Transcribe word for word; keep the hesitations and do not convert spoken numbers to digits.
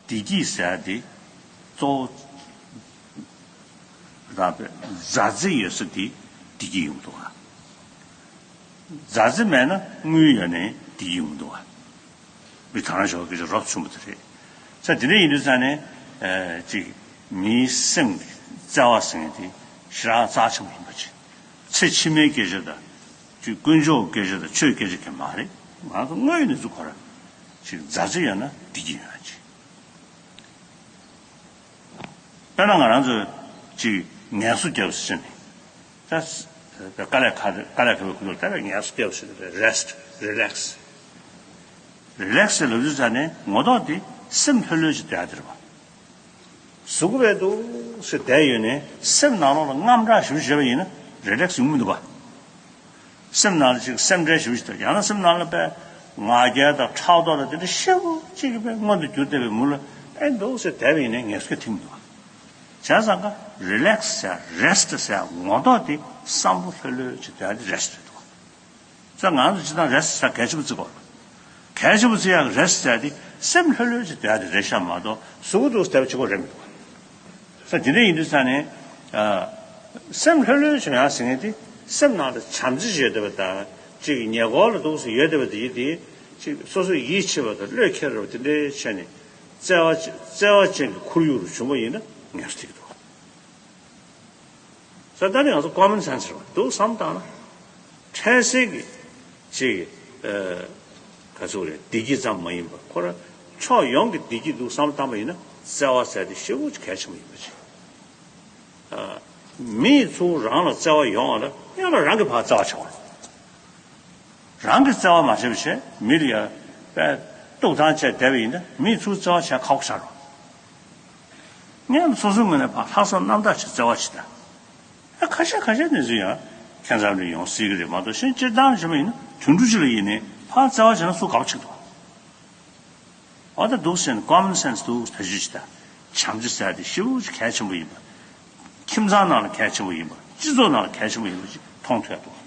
བདེ་སྐྱིད་ཟེར་ཡ་དེ་གཙོ་བོ་རག་པའི་མཛའ་བརྩེ་ཡོད་ས་དེ་བདེ་སྐྱིད་ཡོང་གི་འདུག་ག་མཛའ་བརྩེ་མེད་ན་དངུལ་ཡོད་ནའི་བདེ་སྐྱིད་ཡོང་གི་འདུག་ག་མི་དེ་རང་ཞོགས་སྐད་ཆ་རོབ་ཆུང་བ་དེ་རེད། ས་དེ་འདྲ་ཡིན་དུས་ཙང་ནས་ཅིག་མིའི་སེམས་ཀྱི་བརྩེ་བ་ཟེར་མཁན་དེ་ཞེ་དྲག་རྩ་ཆེན་པོ་ཡིན་པ་ཅིག་ཚེ་ཕྱི་མའི་སྐད་ཆ་དང་ཅིག་དཀོན་མཆོག་གི་སྐད་ཆ་དང་ཆོས་སྐད་ཆ་གང་མ་རེད། ང་ཚོ་དངོས་ཡོད་གནས་ཚུལ་ཁོ་རང་ཅིག་མཛའ་བརྩེ་ཡོད་ན་བདེ་སྐྱིད་ཡོང་ཡ་ཅིག་དཔེར་ན་ང་རང་ཚོ་ཅིག་ངལ་གསོ་རྒྱབ་ཟེར་ནས་ད་དཀའ་ལས་ཁག་དཀའ་ལས་ཁག་པའི་ཁུལ་དུ་ད་ངལ་གསོ་རྒྱབ་ཟེར་ནས་rest, relax, relax ཟེར་ལབ་དུས་ཙང་ནས་ངོ་ཐོག་དེ་སེམས་ལྷོད་ལྷོད་ཅིག་སྡོད་ཡ་དེ་རེད་པ། གཟུགས་པོ་དཔེ་འདུག་སེ་བསྡད་ཡོད་ནས་སེམས་ནང་ལོགས་ལ་དངངས་སྐྲག་ཞེ་པོ་ཅིག་བྱས་པ་ཡིན་ན་relax ཡོང་མི་འདུག་པ། སེམས་ནང་ལ་ཅིག་སེམས་ཁྲལ་ཞེ་པོ་ཅིག་དང་ཡང་ན་སེམས་ནང་ལ་དཔེ་ང་རྒྱལ་དང་ཕྲག་དོག་དང་དེ་འདྲ་ཞེ་པོ་ཅིག་གི་དཔེ་མངོན་དུ་གྱུར་བསྡད་པའི་མུ་ལ་ཨེ་འདུག་སེ་བསྡད་པ་ཡིན་ན་ངལ་གསོ་ཐེབས་མི་འདུག་པ། བྱས་ཙང་ཀ་relax ཟེར་rest ཟེར་ངོ་ཐོག་དེ་བསམ་བློ་ལྷོད་ལྷོད་ཅིག་སྡོད་ཡ་དེ་rest རེད་འདུག་པ། ཙང་ང་ཚོ་སྤྱིར་བཏང་rest ཟེར་གལ་ཆེན་པོ་བརྩི་དགོས་རེད། གལ་ཆེན་པོ་བརྩི་ཡག་rest ཟེར་དེ་སེམས་ལྷོད་ལྷོད་ཅིག་སྡོད་ཡ་དེ་རེད་ཤག་མ་གཏོགས་གཟུགས་པོ་འདུག་སེ་བསྡད་པ་གཅིག་པོ་རེད་མི་འདུག་ས་དེ་འདྲ་ཡིན་དུས་ཙང་ནས་ཨ། སེམས་ལྷོད་ལྷོད་བྱུང་ཡག་ཟེར་མཁན་དེ་སེམས་ནང་དུ་བྱམས་བརྩེ་ཡོད་བསྡད་པ་དང་ཅིག་ཉེ་འཁོར་ལ་འདུག་སེ་ཡོད་བསྡད་པ་དེ་ཡིན་དེ་ཅིག་སོ་སོ་ཡིད་ཆེས་པ་དང་བློས་འཁེལ་རོགས་དེ་འདྲའི་ཆ་ནས་བརྩེ་བ་ཅན་བརྩེ་བ་ཅན་གྱི་ཁོར་ཡུག་རུ་བྱུང་བ་ཡིན་ན་ངལ་གསོ་ཐེབས་ཀྱི་འདུག་ས་ད་ནི་ང་ཚོ་common sense རེད་བ་འདུག་བསམ་བཏང་ན། འཕྲལ་སེལ་གྱི་ཅིག་ཨ་ག་ཚོད་རེད་བདེ་སྐྱིད་ཙམ་མ་ཡིན་པ་ཁོ་རང་ཕྱོགས་ཡོངས་ཀྱི་བདེ་སྐྱིད་འདུག་བསམ་བཏང་པ་ཡིན་ན་བརྩེ་བ་ཟེར་དེ་ཞེ་པོ་ཅིག་གལ་ཆེན་པོ་ཡིན་པ་ཅིག་ཨ་མིས་ཚུར་རང་ལ་བརྩེ་བ་ཡོང་བ་ལ་སྔོན་ལ་རང་གིས་ཕར་བརྩེ་བ་བྱེད་དགོས་རེད། རང་གིས་བརྩེ་བ་མ་བྱས་པ་བྱས་མི་ལ་ཡ་དཔེ་གཏུག་བཏང་བྱས་བསྡད་པ་ཡིན་ན་མིས་ཚུར་བརྩེ་བ་བྱས་ཁག་པོ་ཆགས་རོགས། སྔོན་ལ་སོ་སོའི་ངོས་ནས་ཕར་ལྷག་བསམ་རྣམ་དག་ཅིག་བརྩེ་བ་ཅིག་དང་། ཨ་ཁ་ཤས་ཁ་ཤས་གནས་ཚུལ་ཡང་ཁྱད་མཚར་རེ་ཡོང་སྲིད་ཀྱི་རེད་མ་གཏོགས་གཞན་སྤྱིར་བཏང་བྱས་པ་ཡིན་ན་དུད་འགྲོ་ཅིག་ལ་ཡིན་ནའི་ཕར་བརྩེ་བ་བྱས་ན་སུ་དགའ་པོ་ཆགས་འདུག་འོ་ད་འདུག་ཟེར་ནས་common sense འདུག་བེད་སྤྱོད་ཅིག་དང་བྱམས་བརྩེ་ཟེར་དེ་ཞེ་པོ་ཅིག་གལ་ཆེན་པོ་ཡིན་པ། ཁྱིམ་ཚང་ནང་ལ་གལ་ཆེན་པོ་ཡིན་པ་སྤྱི་ཚོགས་ནང་ལ་གལ་ཆེན་པོ་ཡིན་པ་ཅིག་མཐོང་ཐུབ་ཡ་འདུག